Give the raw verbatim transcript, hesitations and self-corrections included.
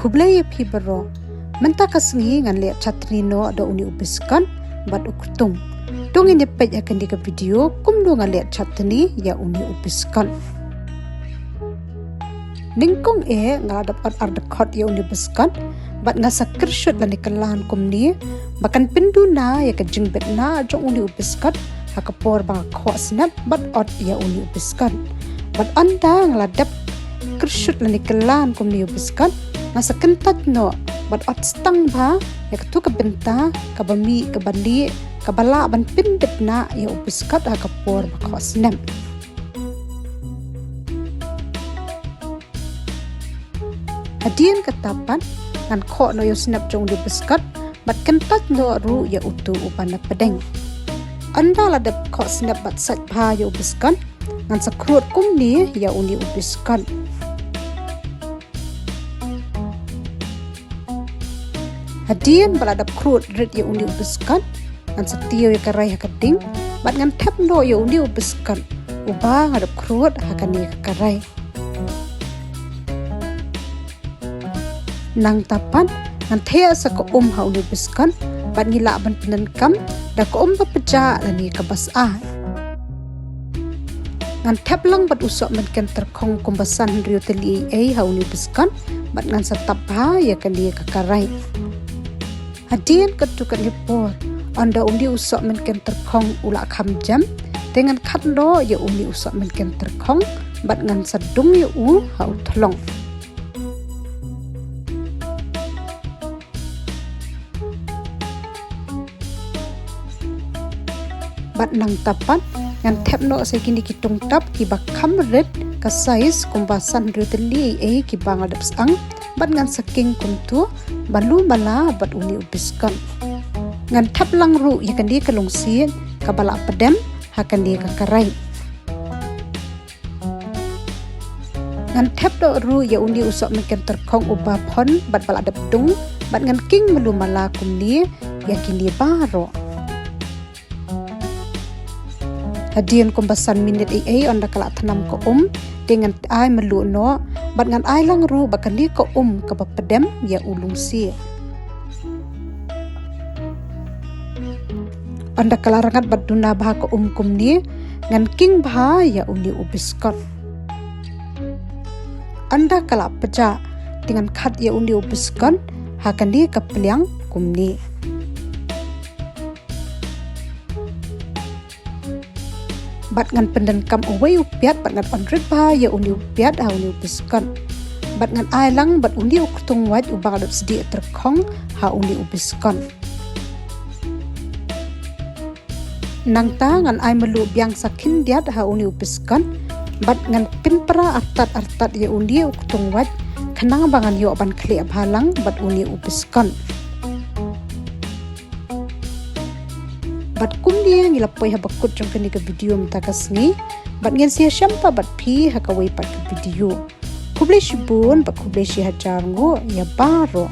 Khublei ïa phi baroh. Mynta ka sngi ngan leh chutney noh da uni u biskot bad u ktung. To ngin ïa peit ha kane ka video kumno ngan leh chutney ïa uni u biskot. Nyngkong eh nga la dep ot ar dkhot ïa uni u biskot bad nga sa kyrshut lane kyllan kumne ba kan pynduna ïa ka jingbit na jong uni u biskot ha ka por ba nga khoh snep bad ot ïa uni u biskot. Bad ynda nga la dep kyrshut lane kyllan kumne ïa u biskot, nga sa kyntait noh bad ot stang bha ïa katto ka bynta kaba mih kaba lieh kaba lah ban pynbit na ïa u biskot ha ka por ba khoh snep. Hadien kata pat ngan khoh noh ïa u snep jong uni u biskot bad kyntait noh ruh ïa uto uba na pdeng. Ynda la dep khoh snep bad sait bha ïa u biskot, ngan sa khrud kumne ïa uni u biskot. Hadien ba la dep khrud rit ïa uni u biskot, ngan sa tiew ïa ka rai ha ka ding bad ngan thep noh ïa uni u biskot uba nga dep khrud ha kane ka rai. Nangta pat ngan theh sa ka um ha uni u biskot bad ngi lah ban pyndonkam da ka um ba pjah lane kaba sah. Ngan thep lang bad u sohmynken tyrkhong kumba san hynriew tylli ei ei ha uni u biskot bad ngan sa tap bha ïa kane ka karai. Hadien katto katne por, ynda uni u sohmynken tyrkhong u la kham jem, te ngan khat noh ïa uni u sohmynken tyrkhong bad ngan sa dung ïa u ha u thlong. Bad nangta pat ngan thep noh sa kine ki tungtap kiba kham rit ka size kumba san hynriew tylli ei ei kiba nga dep syang bad ngan sa king kumto ba lu mala bad uni u biskot. Ngan thep lang ruh ïa kane ka lungsiej kaba la pdem ha kane ka karai. Ngan thep noh ruh ïa uni u sohmynken tyrkhong uba phon bad ba la dep dung bad ngan king malu mala kumne ïa kine baroh. Hadien kumba san minit ei ei ynda ka la thnam ka um, te ngan ai malu noh bad ngan ai lang ruh ba kane ka um kaba pdem ïa u lungsiej. Ynda ka la rngat bad duna bha ka um kumne, ngan king bha ïa uni u biskot. Ynda ka la pjah, te ngan khat ïa uni u biskot ha kane ka pliang kumne. Bad ngan pyndonkam uwei u piat bad ngan on rit bha ïa uni u piat ha uni u biskot. Bad ngan ai lang bad uni u ktung wait uba nga dep sdieh tyrkhong ha uni u biskot. Nangta ngan ai malu biang sa khyndiat ha uni u biskot bad ngan pynpra artat artat ïa uni u ktung wait khnang ba ngan ïoh ban khleh bha lang bad uni u biskot. Bad kumne ngi la poi ha ba kut jong kane ka video mynta ka sngi. Bad ngin sa ïashem pat bad phi ha kawei pat ka video. Khublei shibun bad khublei shihajar nguh ïa baroh.